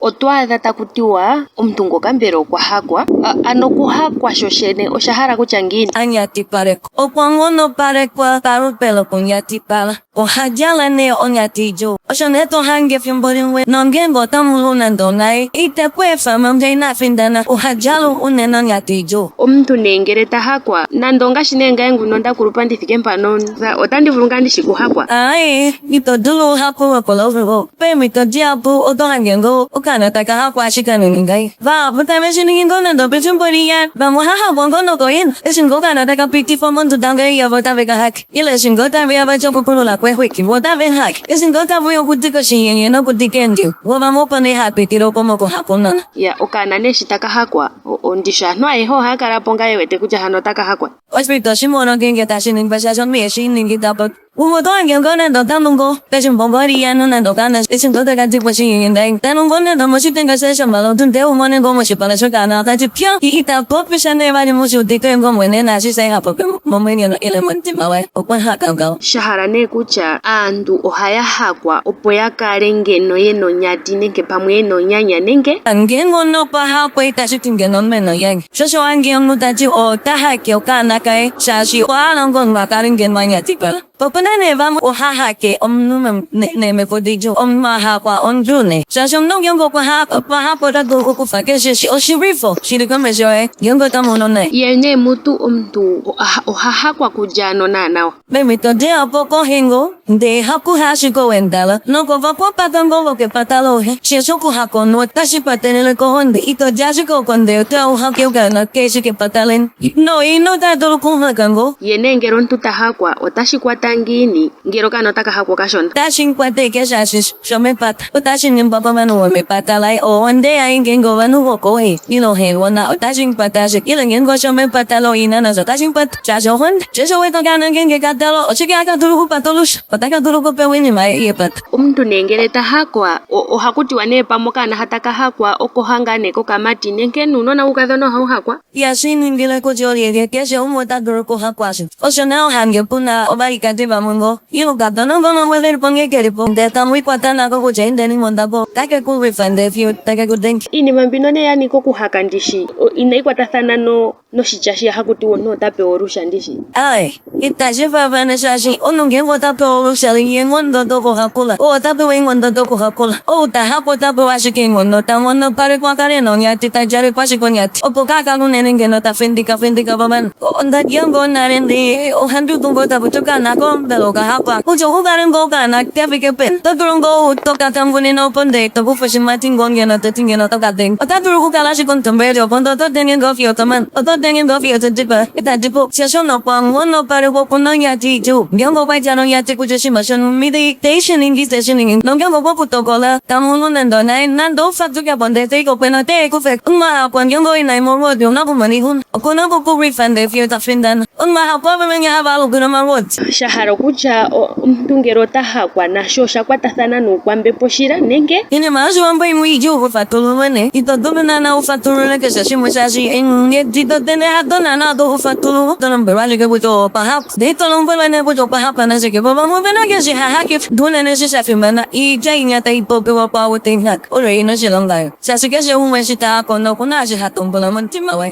Oto adha taku tiwa omuntu ngoka mbela okwa hakwa. Ano okuhakwa shoshene osha hala kutya ngiini? A nyatipalekwa. Okwa ngonopalekwa palupe lokunyatipala. Oha djala nee onyati idjuu. Osho nee to hange efimbo limwe nongeenge otamu lu nande onaye, ite ku efa manga ina findana. Oha djala unene onyati idjuu. Omuntu nee ngele ta hakwa, nande ongaashi nee ngaye nguno nda kulupa ndi thike mpano, otandi vulu ngaa ndishi kuhakwa? Aaye, ito dulu uhakulwe kolovelo. Peemhito dihapu oto hange ngoo okaana taka hakwa ashike kanini ngai. Vahapu tave shi ningi ngoo nande opefimbo linya. Vamwe oha hakwa ngoo nokoina eshi ngoo okaana taka pitifwa monduda ngai yavo otave ka hake. Ile eshi ngoo tave ya vati okukulula kweexwiki vo otave hake. Eshi ngoo tave uya okudika oshinyenye nokudika eendilo vo vamwe opo nee hava pitile opo mokuhakununa. Ya, okaana nee eshi taka hakwa, ndishi aanhu ayehe ohaya kala po ngaa ye wete kutya hano otaka hakwa. Osho ito shi mono ngeenge tashi ningwa shaashi omunhu iheshi ningi ta popi. Umwe oto hange ngoo nande ota nu ngoo pefimbo ngoo liya anu nande okaana eshi ngoo taka di poshinyenye ndai ta nu ngoo nande omoshitenga shaye shomalodu ndee u mone ngoo moshipala shokaana ota ti pyo ita popi sha nee vali mushi udite ngoo mwene naashi shaye ha popi momwenyo ile momutima waye okwa haka ngaho. Sha hala nee kutya aantu ohaya hakwa opo ya kale ngeno yena onyati nenge pamwe yena onyanya nenge. Ngeenge omunhu okwa hakwa itashi ti ngeno omunhu ena onyanya. Sho osho wange omunhu ta ti ota hake okaana kaye shaashi okwa hala ngoo omunhu a kale ngeno a nyatipala. Po opuna nee vamwe oha hake omunhu neemhepo didjuu. Omunhu a hakwa omudjuu nee shaashi omunhu ngeenge okwa hakwa ota dulu okukufa keshe oshilwifo shili komesho yaye ngeenge ota mono naye. Ye nee mutu omuntu oha hakwa kulye ano naanawa? Peemhito dihapu okohingo, ndee haku ha ashike owendala, nokovakwapata ngoo vokepata lohe, shaashi okuhakonwa otashi kwatelele kohonde, ito di ashike oko ndee otoya u hake okaana keshe kepata leni, no ino ota dulu okuhaka ngoo. Ye nee ngele omuntu ta hakwa otashi kwata ngiini ngele okaana otaka hakwa okashona? Otashi kwata eke shaashi shomepata otashi ningwa kovanhu vomepata laye, ohonde yaye ngeenge ovanhu vokooxe ile oxeegona otashi mu kwata ashike, ile ngeenge oshomepata looina nasho otashi mu kwata shaashi ohonde. Shaashi ou wete okaana ngeenge ka dalwa oshike haka dulu okupata olusha, otaka dulu okupewa oinima yepata. Omuntu nee ngele ta hakwa ohaku tiwa nee pamwe okaana ha taka hakwa oko ha ngaa nee kokamati nenge nuunona wuukadhona ohau hakwa? Ihashi ningile kutya olyelye, keshe umwe ota dulu okuhakwa ashike. Osho nee ohange pu na ovalikadi vamwe ngoo, ile okakadona ngoo vamwe ve li po nghee ke li po, ndee tamu ikwata nako kutya indeni mondapo, otake ku lwifa ndee fiyo take ku denge. Iinima mbino nee ya nika okuhaka ndishi inayi kwatathana noshitya shiya haku tiwa omuntu ota pewa olusha ndishi? Aaye, itashi faafana shaashi omunhu ngeenge ota pewa olusha ye eenghono dokuhakula, ou ota pewa eenghono dokuhakula, ou ta hakwa ota pewa ashike eenghono, ta nghonopalekwa a kale e na onyati, ta djalekwa ashike onyati, opo kaa kale unene ngeno ta findika findika povanhu. Onda dja ngoo nale ndee ohandi udu ngoo taku ti okaana ko mbela okahakwa, kutya oku kale ngoo okaana ke fike peni, oto dulu ngoo toka tangunina opo ndee to kufa oshimati ngoo ngeno to ti ngeno oto ka denge. Ota dulu okukala ashike omutumba eli opo ndee oto denge ngoo fiyo to mana, oto denge ngoo fiyo to dipaa. Itadi pu, shaashi omunhu okwa nghonopalekwa oku na onyati idjuu. Ngeenge okwa djala onyati kutya oshinima shonhumba ite shi ningi, ite shi ningi. Nongeenge okwe ku tokola, tamu lu nande onaye, nande ou faduke po ndee to i ko kwene, ote ku feke. Omunhu a hakwa ngeenge owa i naye molwoodi, ou na okumona oixuna. Oku na oku ku lwifa ndee fiyo ta findana. Omunhu a hakwa ove venya hava alukile omalwoodi. Sha hala okutya omuntu ngele ota hakwa nasho osha kwatathana nuukwambepo shila nenge? Iinima yOshiwambo imwe iidjuu okufatululwa nee. Ito dulu naanaa u fatulule keshe shimwe shaashi eenghedi dodene hado naanaa dokufatululwa. Oto lombwelwa ashike kutya okwa hakwa. Ndee ito lombwelwa nee kutya okwa hakwa nashike. Vo vamwe ove na keshe ha hakifa. Ndee unene eshi sha fimana, iitya inya tai popiwa kwaau te i haka, oyo i na oshilonga yo. Shaashi keshe umwe eshi ta haka oku na eshi ha tumbula momutima waye.